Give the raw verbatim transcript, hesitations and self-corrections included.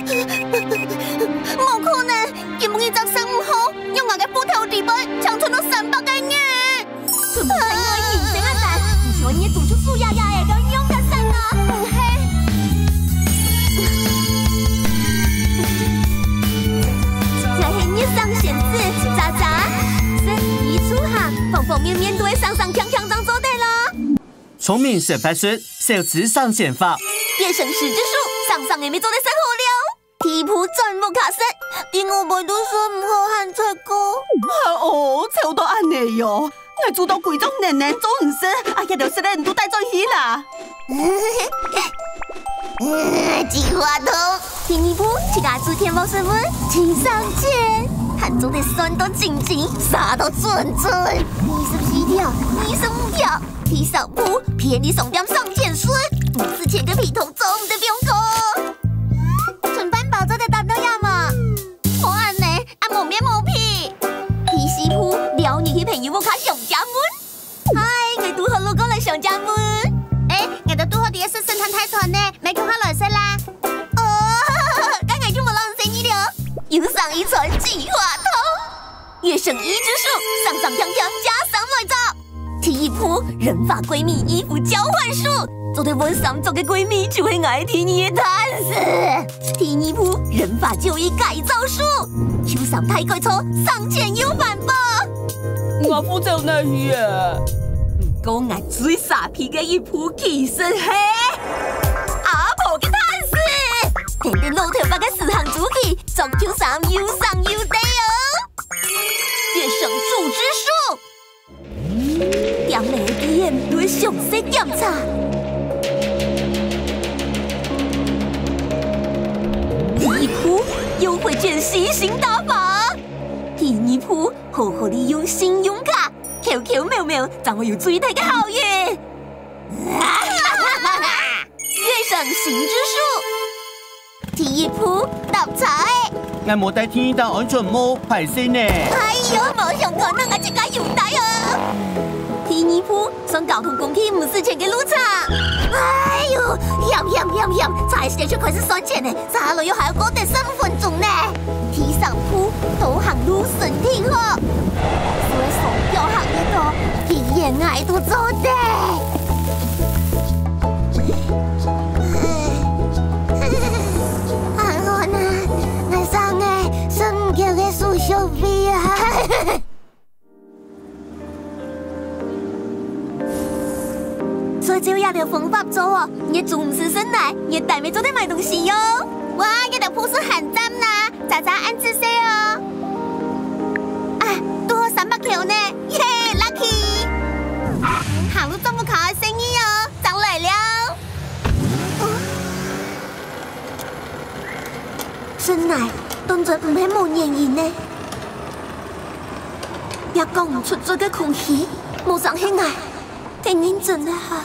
無可能，今晡日隻生毋好，用𠊎个斧頭裡背，淨伸到三百个銀。全部係𠊎認真啊，但毋想你種出樹丫丫个，都用得上啊。毋係，𠊎係日上仙子，渣渣，身體出汗，方方面面都愛省省強強正做得啦。聰明食法術，小資省錢法。變成十隻手，省省个乜做得食好料。 第一步轉屋下食，第二擺都食毋好還出過。哦，臭到恁呢喲！𠊎煮到歸桌淰淰做毋食，啊，這兜食个你都帶轉去啦！計劃通。第二步，自家煮添無食物，盡省錢，還做得算到精精，耍到準準。二十四條，二十五條， 第三步，便利商店省錢術，毋使錢个皮套做毋得放過。存半包做得擔到呀無？無恁呢，啊無面無皮。第四步，撩你去朋友屋下相借問。嗨，𠊎堵好路過來相借問。哎，𠊎兜堵好在該食聖誕大餐呢，買共下來食啦。哦，該𠊎就無浪費你了。又省一餐計劃通。 月升一之手，省省強強加省來做。第一步，人髮閨蜜衣服交換術，做得換衫著个閨蜜就係𠊎第二个tansu。第二步，人髮就衣改造術，舊衫大改造，省錢又環保。𠊎褲走哪去啊？毋過𠊎最沙鼻个一步其實係阿婆个tansu，跈等老頭伯个時行週期，著舊衫又省又抵哦。 變成主之手。店內个店員都會詳細檢查。第一步，優惠券悉心打發。第二步，好好利用信用卡，扣扣秒秒，正會有最大个效益。月升新之手。 第一步，搭車仔。𠊎無帶第二頂安全帽，壞勢呢。哎喲，無相干，𠊎自家有帶哦。第二步，算交通工具毋使錢个路程。哎喲，險險險險，差一息就開始算錢呢，續下來又還愛過等十五分鐘呢。第三步，多行路身體好。所以雙腳行得到，比戀愛都做得。 還好啊，𠊎生个係毋夠个手續費啊。所以照這兜方法做哦，你个鐘毋使算來，你个袋乜做得買東西喲。哇，這兜鋪數還讚啦！ 喳喳恁仔細哦。啊，堵好三百箍呢，耶，lucky！行路轉屋下个細義哦，正來尞。室內當真毋係無原因呢。這講毋出嘴个空氣，無正係𠊎，忒認真了哈。